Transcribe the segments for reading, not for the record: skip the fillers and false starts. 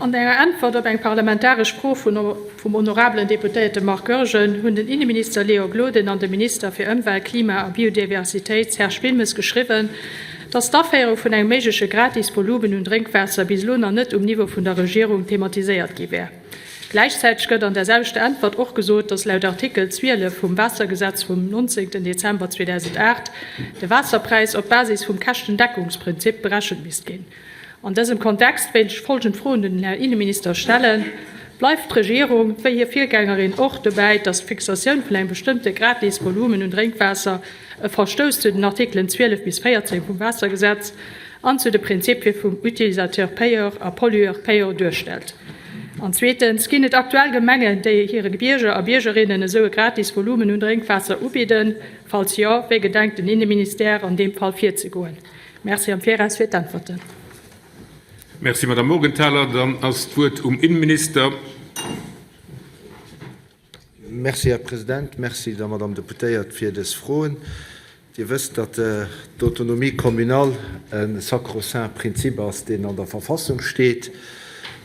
An enger Äntwert op eng parlamentaresch Fro vum honorabelen Deputéierte Marc Goergen hunn den Inneminister Léon Gloden an de Minister fir Ëmwelt, Klima a Biodiversitéit Serge Wilmes geschriwwen, datt d'Aféierung vun engem méigleche gratis Volumen un Drénkwaasser bis elo nach net um Niveau vun der Regierung thematiséiert gi wär. Gläichzäiteg gëtt an der selwechter Äntwert och gesot, datt laut Artikel 12 vum Waassergesetz vum 19 Dezember 2008 de Waasserpräis op Basis vum Käschtendeckungsprinzip berechent misst ginn. An dësem Kontext wéilt ech folgend Froen un den Här Inneminister stellen, Bleift d'Regierung, wéi hir Virgängerin och, dobäi, datt d'Fixatioun vun engem bestëmmte gratis Volumen un Drénkwaasser e Verstouss zu den Artikelen 12 bis 14 vum Waassergesetz an zu de Prinzipie vum Utilisateur payeur a Pollueur payeur duerstellt? An zweetens, Ginn et aktuell Gemengen, déi hire Bierger a Biergerinnen esou e gratis Volumen un Drénkwaasser ubidden? Falls jo, wéi gedenkt den Inneministère an deem Fall virzegoen? Merci am Viraus fir d'Äntwerten. Merci, Madamm Morgenthaler. Dann ass d'Wuert um Innenminister. Merci, Här President. Merci der Madamm Deputéiert fir dës Froen. Dir wësst, datt d'Autonomie communale e sacro-saint Prinzip ass, deen an der Verfassung steet,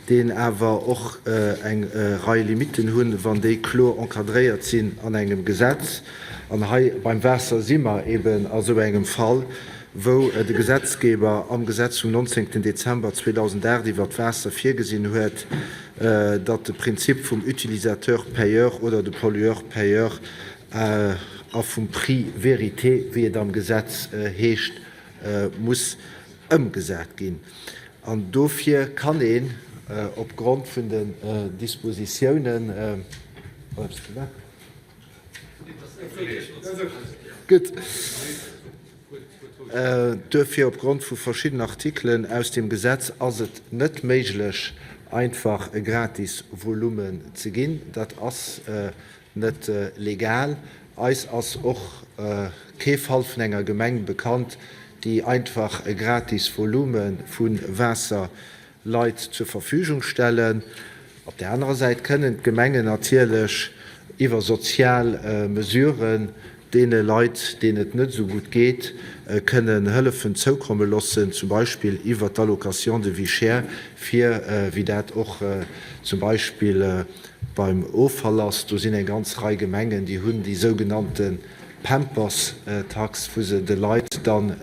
deen awer och eng Rei Limitten hunn, wann déi kloer encadréiert sinn an engem Gesetz. An hei beim Waasser si mer eben a sou engem Fall, wou de Gesetzgeber am Gesetz vum 19. Dezember 2008 iwwert d'Waasser virgesinn huet, datt de Prinzip vum Utilisateur payeur oder de Pollueur payeur a vum Prix vérité, wéi et am Gesetz heescht, muss ëmgesat ginn. An dofir kann een opgrond vun den Dispositiounen. Gutt. Duerfir, opgrond vu verschidden Artikelen aus deem Gesetz, ass et net méiglech, einfach e gratis Volume ze ginn. Dat ass net legal. Eis ass och kee Fall vun enger Gemeng bekannt, déi einfach e gratis Volume vu Waasser Leit zur Verfügung stellen. Op där anerer Säit kënnen d'Gemengen natierlech iwwer sozial Mesuren deene Leit, deenen et net esou gutt geet, kënnen Hëllefen zoukomme loossen, zum Beispill iwwer d'Allocation de vie chère, fir, wéi dat och zum Beispill beim Offall ass, do sinn eng ganz Rei Gemengen, déi hunn déi sougenannte Pampers-Tax, wou se de Leit dann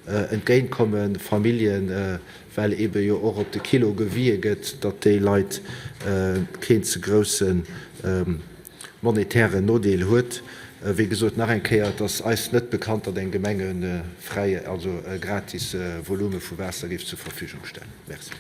entgéintkommen, Familljen, well eebe jo och op de Kilo gewie gëtt, datt déi Leit keen ze grousse monetären Nodeel huet. Wéi gesot, nach eng Kéier, et ass eis net bekannt, datt eng Gemeng e fräie, also e gratis Volume vu Waasser géif zur Verfügung stellen. Merci.